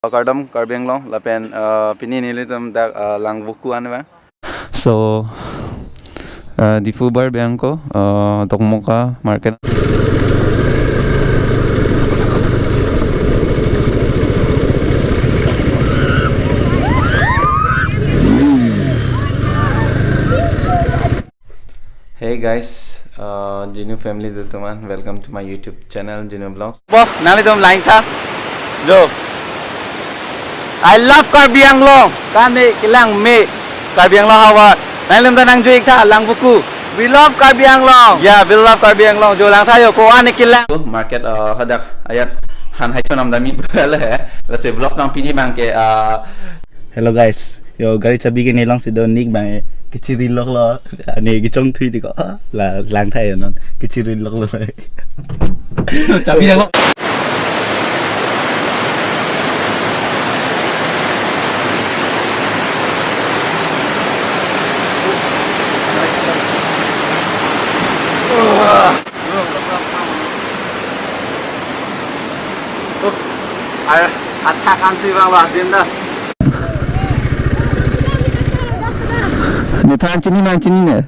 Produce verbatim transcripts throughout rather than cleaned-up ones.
Kardom Karbi Anglong lapen, uh, pini nelitum dak, uh, Langvoku an abang. So, uh, Diphu Barbey Angko, uh, Dokmoka Market. Hey guys, uh, Jinu family do tuman, welcome to my YouTube channel, Jinu Vlogs. Bo, nanglitum lang tha. Jo. I love Karbi Anglong. Kane kelang me Karbi Anglong havar. Nanglitum ta nangjo-ik tha, Langvoku. We love Karbi Anglong. Yeah, we love Karbi Anglong. Jo lang tha jo, ko-an kelang. Market, uh, hadak ayat han hai chonam dami bale he. Lasi vlog nang pini abang ke, uh, Hello guys, yo gari chabi ke nelong si do nik abang kechiri lok lo, ani kechong thui di ko, ah, la lang thai non kechiri lok lo. Chabi nelong. Athak ansi abang lo adin da. Nephan chini nang chini ne?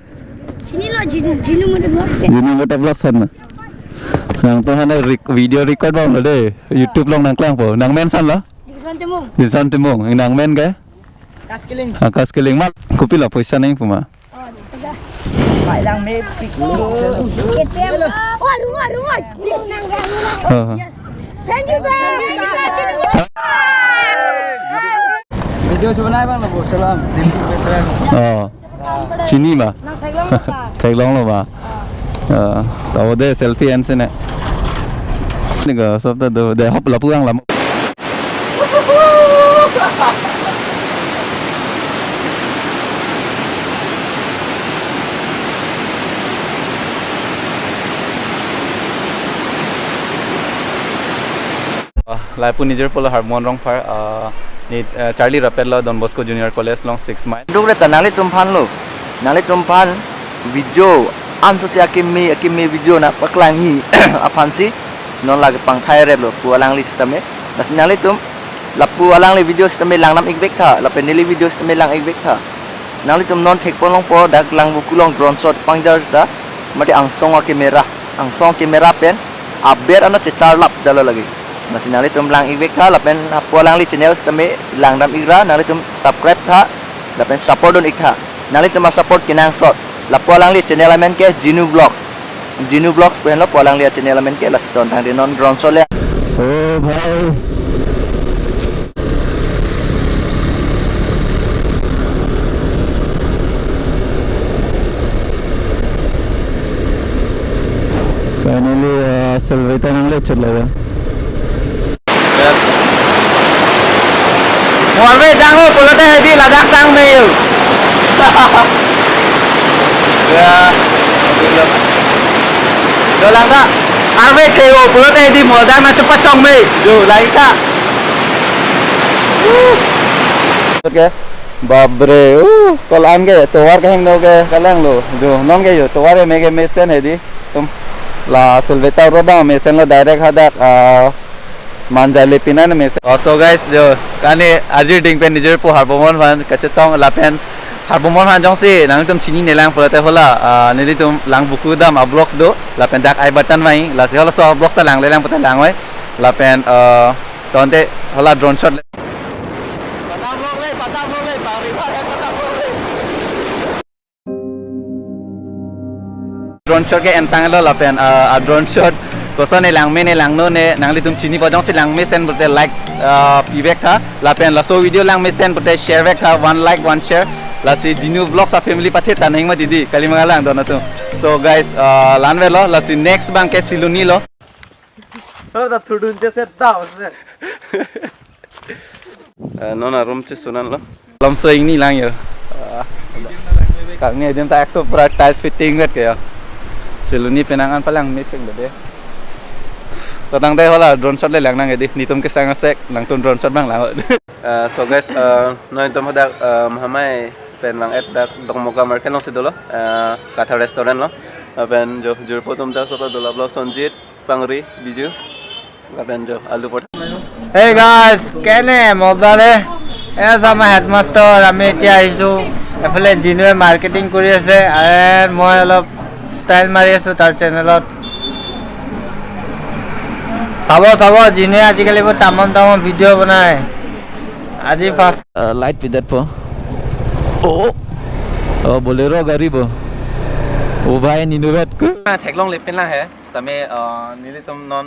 Chini lo Jinu, Jinu Motovlogs ke. Jinu Motovlogs han na. Nangtum han rec-, video record abang lo de. YouTube along nangklangpo. Nangmen koson lo? Dikson Timung. Dikson Timung. Nangmen ke? Kaskiling. Ah, Kaskiling ma. Kopilo poisa nangpo ma? Oh, di sudah. Mai lang me pick. K T M. Oh, arung, arung. Oh, yes. Thank you, sir. Thank you, sir. Video sebenarnya abang lo, salam. Oh. Chini ma? Nang theklong lo, sir. Theklong lo ma? Oh. Oh, tau de selfie ense ne. Ni ko sob ta do, de hop lapu ang lam. Ah, lapu nijor pulo Harbomon Rongphar, ah, ne, ah, charli rapet lo Don Bosco Junior College along six mile. Duk reta nanglitum aphan lo, nanglitum aphan video anso si akimi, akimi video nangpaklangji aphan si non lake pangthai rep lo pu alangli sitame. Lasi nanglitum lapu alangli video sitame langdam-ik vek tha, lapen neli video sitame lang-ik vek tha. Nanglitum non thekpon longpo dak Langvoku along drone shot pangjar ta, mate angsong a-camera, angsong camera pen aber anat checharlap jalo lake. Lasi nanglitum lang-ik vek tha, lapen lapu alangli channel sitame langdam-ik ra, nanglitum subscribe tha, lapen support dun-ik tha. Nanglitum a-support kenangsot. Lapu alangli channel amen ke Jinu Vlogs. Jinu Vlogs pu henlo pu alangli a-channel amen ke, lasi ton tangte non drone shot le. Oh bhai. Finally, uh, Silveta nangle chut lo ya. Mo arve dang lo pulote hedi ladak sang me yo. Ya. Dolang ta. Arve ke o pulote hedi mo dang na cepat chong me. Jo, lagi ta. Oke. Babre, uh, kol-an ke tovar kehingno ke kalang lo. Jo, non ke yo tovar me ke mesen hedi. Tum la Silveta road abang mesen lo direct hadak, ah, Manjali pini mesen. Oh, so guys, jo, kani ajir ding pen nijor po Harbomon aphan kachetong lapen Harbomon aphan jongsi nangtum chininelang pulote hala, ah, nelitum Langvoku dam a-vlogs do lapen dak I button mai, lasi halaso vlogs ta langle lang pulote lang oi lapen, ah, tangte hala drone shot le. Drone shot ke entang lo lapen, ah, a-drone shot koson ne langme ne langno ne nanglitum chinipo jongsi langmesen pulote like, ah, pivek tha lapen laso video langmesen pulote share vek tha, one like one share, lasi Jinu Vlogs a-family pathe ta neng ma didi kali mangalang don atum. So guys, ah, la-an velo, lasi next abang ke Siloni lo. Halo ta thudun che set da se. Eh, non a-room chesunan lo. Lom so ingni lang yo. Ah, kami adim ta ek to pura tiles fitting vet ke yo. Siloni penang an palang missing bede. To tangte hala drone shot le lang nang edi. Netum kesang asek nangtum drone shot abang lang. Eh, so guys, eh, non itum hadak, eh, Mahamai pen vang-et dak Dokmoka market alongsi dolo. Eh, Katha restaurant lo. Lapen jo jirpo atum dak sob ta dolo, lo Sonjit, Pangri, Biju. Lapen jo alu por. Hey guys, কেনে মজা নে? এয়া চাম হেডমাষ্টাৰ, আমি এতিয়া আহিছো। এফালে জিনুৱে মাৰ্কেটিং কৰি আছে আৰু মই অলপ ষ্টাইল মাৰি আছো তাৰ চেনেলত। চাব, চাব, জিনুৱে আজিকালি বহুত তামাম তামাম ভিডিঅ' বনায়। আজি ফাৰ্ষ্ট লাইট পিদাত প। অ, অ, বলেৰ' গাড়ী প। অ ভাই, নিনুবেত কো। Theklong lepin lang he, same, uh, nelitum non,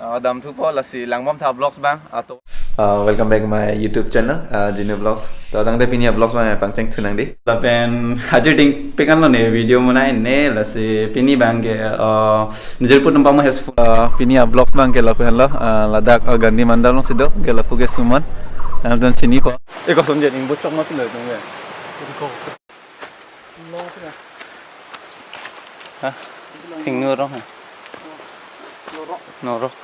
uh, damthupo, lasi langbom tha vlogs abang ato. Uh, welcome back my YouTube channel, uh, Jinu Vlogs. To tangte pini a-vlogs abang pangcheng thunang di. Lapen hajir ding pekan lo ne video monai ne, lasi pini abang ke, uh, nijirput numpang mo has, uh, pini a-vlogs abang ke lapen lo, uh, ladak, uh, Gandhi Mandal alongsi do, ke lapu ke Suman. Nangtum chinipo. Eko sonje ning bocok ma pilo tung ya. Ha? Hingno rong ha? Norok.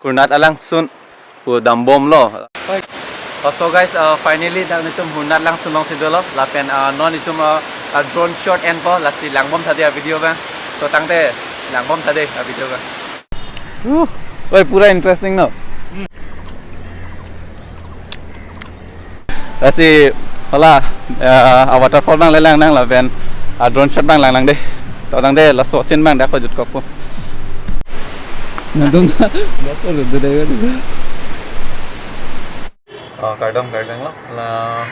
Hurnat alangsun pu dambomlo. Hoi. Oh, so guys, uh, finally dak nelitum Hurnat alangsun alongsi dolo. Lapen, uh, non nelitum, uh, uh, drone shot enpo, lasi langbom tha di a-video abang. So tangte langbom tha di a-video abang. Uh, oi, pura interesting no? Lasi hala, eh, a-waterfall abang le langnang lapen a-drone shot abang langnang de. To tangte laso scene abang dak pajutkokpo. Nangtum dak pajutkok de. Oh, kardom, kardom lo. La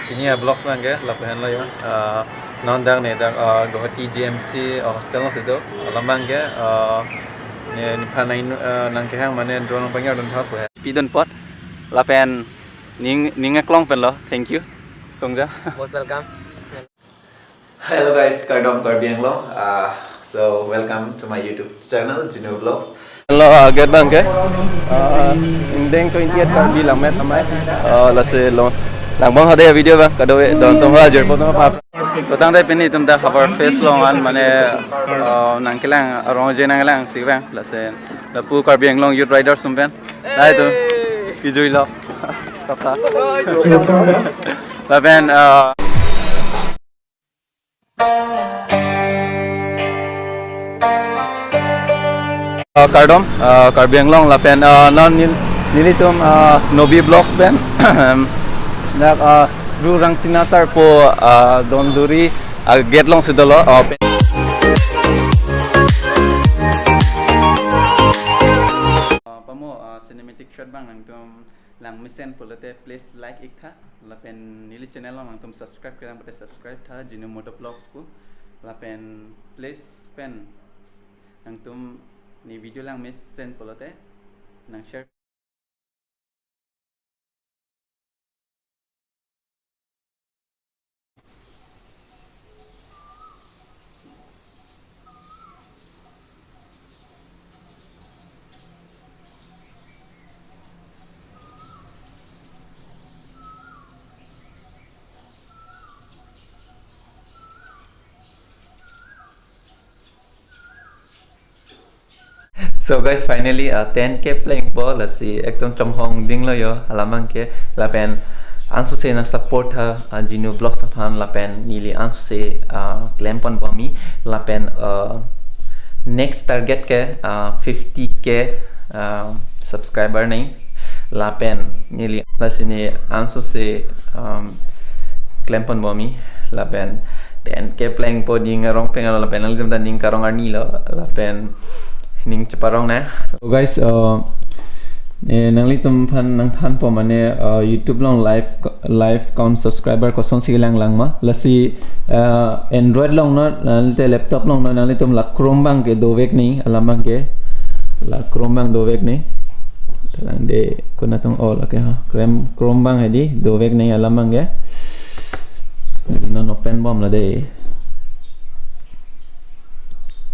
pini a-vlogs abang ke lapu henlo ya. Eh, non dak ne dak, eh, Guwahati G M C, eh, hostel alongsi do. Alam abang ke, eh, ne nephan nang, eh, nangkehang mane drone abang ya don tha pu he. Pidun pot. Lapen ning, ning aklong pen lo. Thank you. Songja. Most welcome. Hello guys, kardom Karbi Anglong. Uh, so welcome to my YouTube channel, Jinu Vlogs. Hello, uh, gate abang ke. Uh, ingdeng twenty-eight Karbi Lammet Amei. Uh, lasi lo, langbom tha di a-video abang, kadokave don atum hala jirpo atum aphan. To tangte pini nelitum dak Harbour Fest along an mane, uh, nangkelang arong je nangkelang si abang, lasi lapu Karbi Anglong Youth Riders atum pen. Hai tu. Hey. Kijuilo. Tata. Lapen, uh, uh, kardom, uh, Karbi Anglong lapen, uh, non nel-, nelitum, uh, Nobi Vlogs pen. Dak, uh, Ru Rangsina sar pu, uh, donduri, uh, gate alongsi dolo, uh, pen. Uh, pamo, uh, cinematic shot abang nangtum langmesen pulote please like ik tha. Lapen neli channel along nangtum subscribe kelang pulote subscribe tha, Jinu Moto Vlogs pu. Lapen please pen nangtum ne video langmesen pulote nang share. So guys, finally, uh, ten K plengpo, lasi ekdom chonghong dinglo yo, alam abang ke, lapen ansose nang support tha, uh, Jinu Vlogs aphan, lapen neli ansose, uh, klempon bomi, lapen, uh, next target ke, uh, fifty K, uh, subscriber nang, lapen neli lasi ne ansose, um, klempon bomi, lapen ten K plengpo, ning arong peng lo, lapen nanglitum ta ning karong arni lo, lapen ning cheparong na. So guys, uh, eh, nanglitum aphan nangthanpo mane, uh, YouTube along live, live count subscriber kosonsi langlang ma. Lasi, uh, Android along non, nanglite laptop along non, nanglitum la Chrome abang ke dovek nang, alam abang ke. La Chrome abang dovek nang. Talang de kuna tung all, okay ha. Chrome, Chrome abang hedi dovek nang alam abang ke. Non open bomlo de.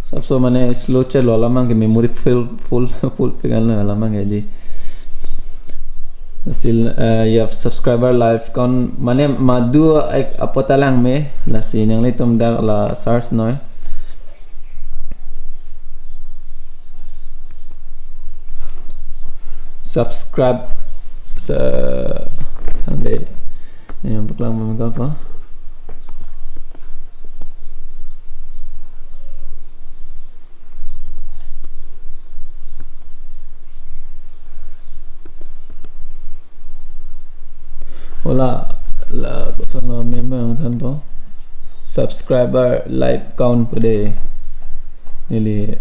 Sapso mane slow chelo, alam abang ke memory full, full, full pegal na alam abang ke di. Sil, eh, ya subscriber live count mane madu ek apot ta langme, lasi nanglitum dak la search noi. subscribe sa thang de. Yang paklang mami kapa. Hola, la koson lo memang thanpo. Subscriber live count pu de. Neli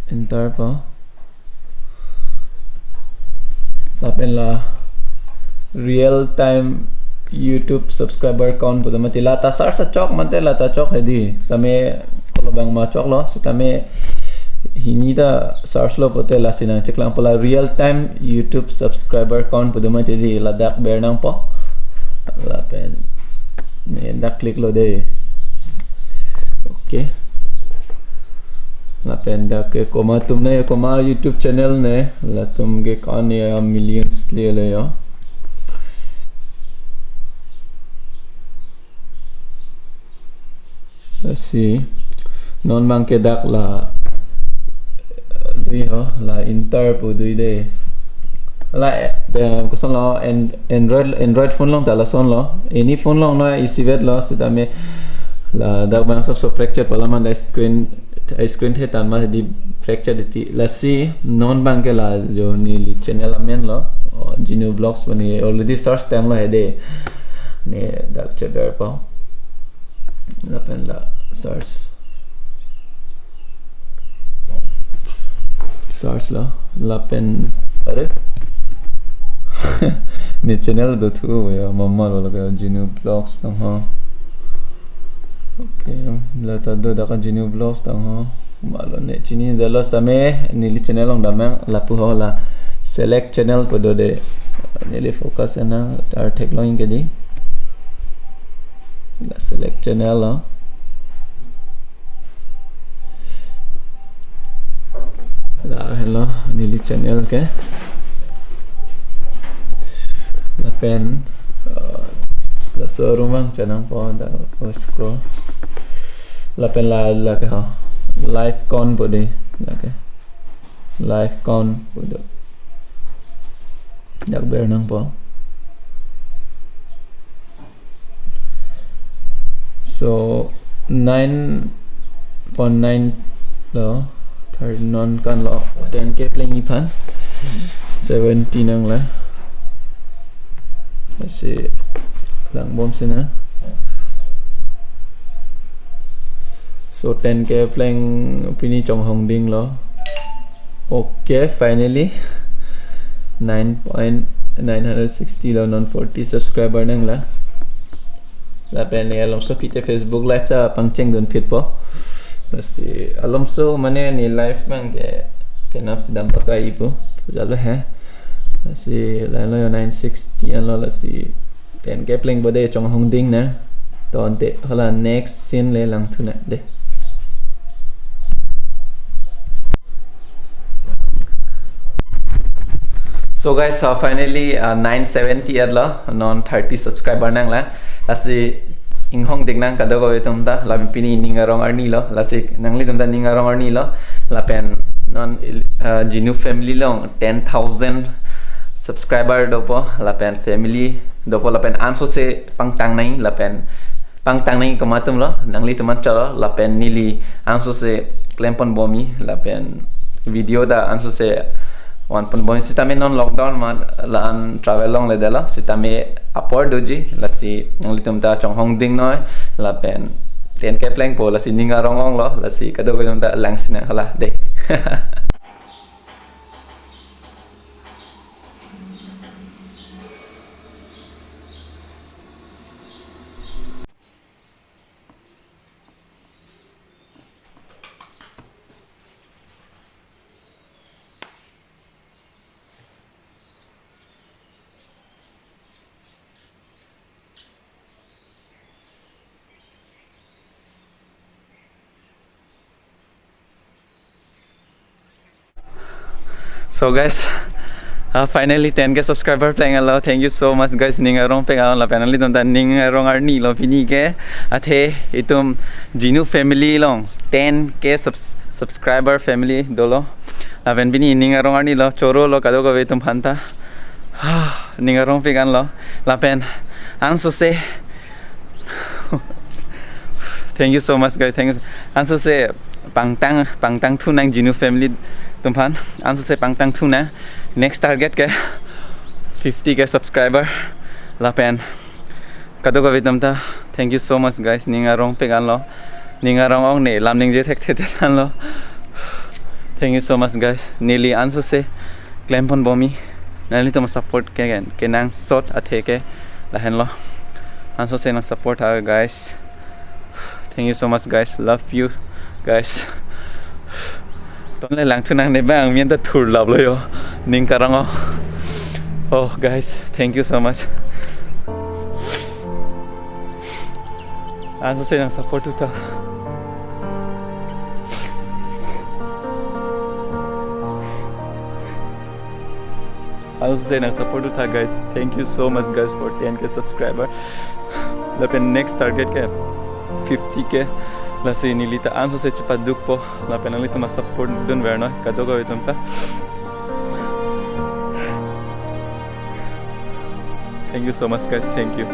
enter po. Lapen la real time YouTube subscriber count pu do mati, la ta search chok mate la ta chok hedi. Tame kolo bang ma choklo, sitame hini ta search lo pote lasi nangcheklang po, la real time YouTube subscriber count pu do mati di, ladak ber nangpo. Lapen ne dak click lo de. Okay. Lapen dak ke komat atum ne, komat YouTube channel ne, latum ke kan ya millions le le ya. Let's see. Non bang ke dak la dui ho, la enter pu dui de. La, eh, koson lo, an-, Android, Android phone along ta lason lo. Any phone along no isi vet lo, sitame ladak bang sab so fracture pala man da screen, screen the tan ma di fracture di ti. Lasi non bang ke la jo neli channel amen lo. Oh, Genu Vlogs pu ne already search tang lo hedi. Ne dak cheber po. Lapen la search. Search lo. Lapen, are? Ne channel do thu ya, mama lo la ke Genu Vlogs tang ho. Okay, la ta do dak Genu Vlogs tang ho. Malo ne chini dalo, sitame neli channel along damnang, lapu ho la select channel pu do de. Neli focus na tar theklong ke di. La select channel lo. La helo neli channel ke. Lapen, uh, laso rumang channel po da scroll. Lapen la, la ke ho. Live count pu de. La ke. Live count pu do. Dak ber nangpo. So, nine point nine lo, third non kan lo, ten K plengji aphan. Seventy nang la. Lasi lang bom sina. So, ten K pleng pini chonghong ding lo. Okay, finally. Nine point nine hundred sixty lo, non forty subscriber nang la. Lapen ne alomso pite Facebook Live ta pangcheng dun phit po. Lasi alomso mane ne live mang ke penap sidam pakai ipu. Jalo he. Lasi lain lo yo nine sixty an lo, lasi ten K pleng bode chonghong ding na. To ante hala next scene le lang thu na de. So guys, uh, finally, uh, nine seventy at lo, non thirty subscriber nang la. Lasi inghong ding nang kadokave atum ta, la pini ning arong arni lo, lasi nanglitum ta ning arong arni lo, lapen non, uh, Genu family along ten thousand subscriber dopo, lapen family dopo, lapen anso se pangtang nang, lapen pangtang nang komat atum lo, nanglitum an chalo, lapen neli anso se klem pon bomi, lapen video ta anso se van pon bomi, sitame non lockdown ma la-an travel longle detlo, sitame apor doji, lasi nanglitum ta chonghong ding noi, lapen ten K pleng po, lasi ning arong ong lo, lasi kadokave atum ta lang sina hala de. So guys, uh, finally ten K subscriber pleng lo. Thank you so much guys. Ning arong pek aon lapen nanglitum ta ning arong arni lo pini ke. Athe itum Genu family along ten K subs-, subscriber family dolo. Lapen pini ning arong arni lo, choro lo kadokave atum aphan ta. Ning arongpik anlo. Lapen ansose. Thank you so much, guys. Thank you. Ansose pangtang, pangtang thunang Jinu family atum aphan. Ansose pangtang thunang. Next target ke fifty K subscriber. Lapen kadokave atum ta, thank you so much, guys. Ning arongpik anlo. Ning arong-ong ne lam ningje thekthe anlo. Thank you so much, guys. Neli ansose klempon bomi. Nanglitum support ke, kenangsot athe ke lahenlo. Ansose nang support tha, guys. Thank you so much, guys. Love you, guys. Tonle langthunang ne bang, min ta thurlaplo yo. Ning karong-o. Oh, guys, thank you so much. Ansose nang support thu tha. Ansose nang support thu tha, guys. Thank you so much, guys, for ten K subscriber. Lapen next target ke fifty K. Lasi neli ta ansose chepadukpo. Lapen nanglitum support dunver noi. Kadokave atum ta. Thank you so much, guys. Thank you.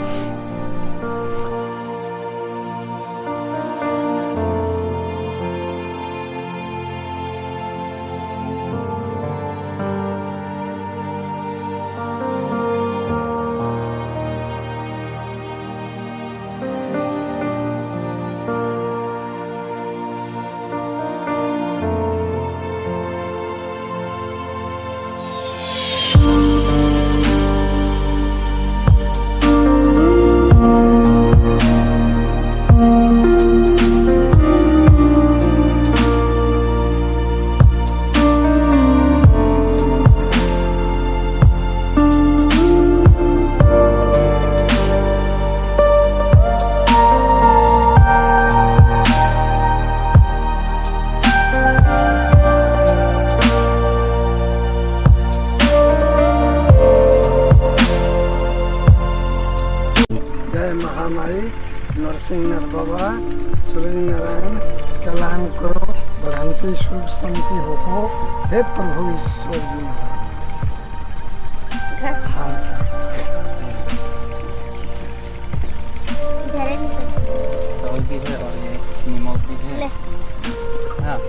जय महामाई नरसिंह नाथ बाबा, सूरज नारायण, कल्याण करो, बढ़ंती सुख शांति हो, हे प्रभु ईश्वर जी महाराज। हाँ। चावल भी है और ये नमक भी है। ले। हाँ।